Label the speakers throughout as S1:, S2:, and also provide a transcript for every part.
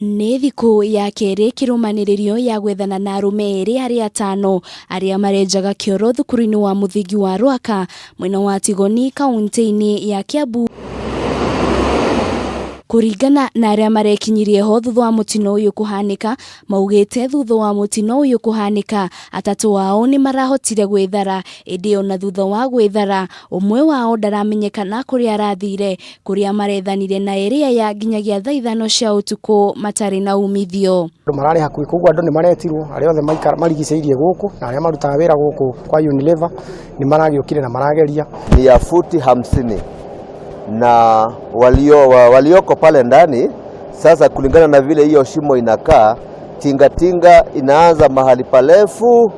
S1: Nĩ thikũ ya kerĩ kĩrũmanĩrĩrio ya gwethana na arũme erĩ harĩ atano arĩa marenjaga kĩoro thukuru-inĩ wa mũthingi wa Rwaka mwena wa Tigoni, kaunti-inĩ ya Kiambu. Kũringana na arĩa marekinyirie ho thutha wa mũtino ũyũ kũhanĩka, maugĩte thutha wa mũtino ũyũ kũhanĩka, atatũ ao nĩ marahotire gwĩthara, ĩndĩ ona thutha wa gwĩthara, ũmwe wao ndaramenyekana kũrĩa arathire, kũrĩa marethanire na erĩ aya nginyagia thaa 5 cia ũtukũ matarĩ na umithio.
S2: Andũ mararĩ hakuhĩ, koguo andũ nĩ maretirwo, arĩa othe marigicĩirie gũkũ na arĩa marutaga wĩra gũkũ kwa Unilever nĩ maragĩũkire na marageria.
S3: Ni ya futi 50 na walioko pale ndani sasa, kulingana na vile hiyo shimo inakaa, tingatinga inaanza mahali parefu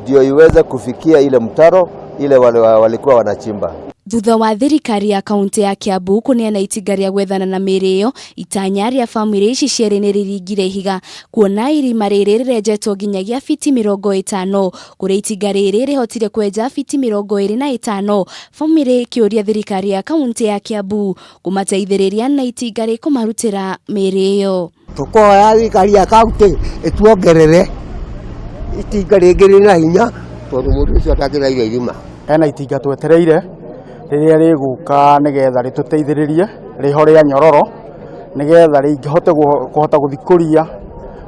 S3: ndio iweze kufikia ile mtaro ile wale walikuwa wanachimba.
S1: Thutha wa thirikari ya kaunti ya Kiambu kũneana itinga rĩa gwethana na mĩĩrĩ ĩyo, itanya rĩa bamĩrĩ ici cierĩ nĩ rĩringire ihiga kuona irima rĩrĩ rĩrenjetwo nginyagia fiti 50, kũrĩa itinga rĩrĩ rĩhotire kwenja fiti 25. Bamĩrĩ ĩkĩũria thirikari ya kaunti ya Kiambu kũmateithĩrĩria na itinga rĩkũmarutĩra mĩĩrĩ ĩyo.
S4: Tũkoya thirikari ya kaunti ĩtuongerere itinga rĩngĩ rĩna hinya, tondũ mũndũ ũcio atangĩraire irima.
S2: Hena itinga twetereire rĩrĩa rĩgũka nĩgetha rĩtũteithĩrĩrie rĩho rĩa nyororo, nĩgetha rĩhote kũhota gũthikũria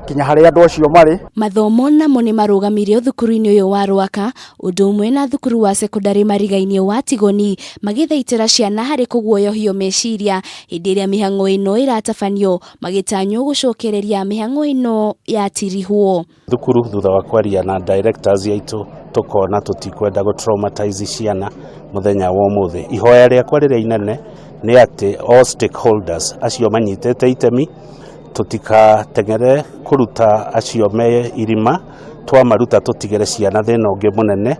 S2: kinya harĩa andũ acio marĩ.
S1: Mathomo namo nĩ marũgamirio thukuru-inĩ ũyũ wa Rwaka, ũndũ ũmwe na thukuru wa sekondarĩ mariga-inĩ wa Tigoni, magĩthaitĩra ciana harĩ kũguoyohio meciria hĩndĩ ĩrĩa mĩhang'o ĩno ĩratabanio, magĩtanywo gũcokereria mĩhang'o ĩno yatirihwo.
S5: Thukuru thutha wa kwaria na directors aitũ, tukona tutikwenda gũ traumatize ciana muthenya wa umuthi. Ihoya rĩakwa rĩrĩa inene nĩ atĩ all stakeholders acio manyitĩte itemi, tutikateng'ere kũruta acio me irima, twamaruta tũtigĩre ciana thĩna ũngĩ mũnene.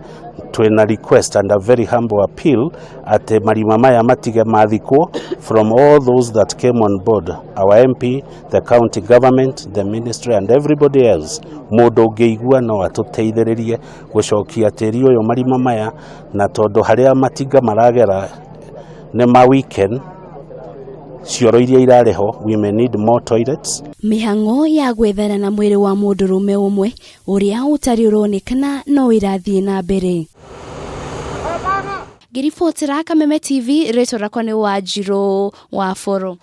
S5: Twĩna request and a very humble appeal atĩ marima maya matige mathikwo from all those that came on board, our MP, the county government, the ministry and everybody else. Mũndũ ũngĩigua no atũteithĩrĩrie gũcokia tĩri ũyũ marima maya, na tondũ harĩa matinga maragera nĩ ma weekend cioro iria irarĩ ho, we may need more toilets.
S1: Mĩhang'o ya gwethana na mwĩrĩ wa mũndũrũme ũmwe ũrĩa ũtarĩ ũronekana no ĩrathiĩ na mbere. Ngĩribotera Kameme TV, rĩtwa rĩakwa nĩ Wanjirũ wa Boro.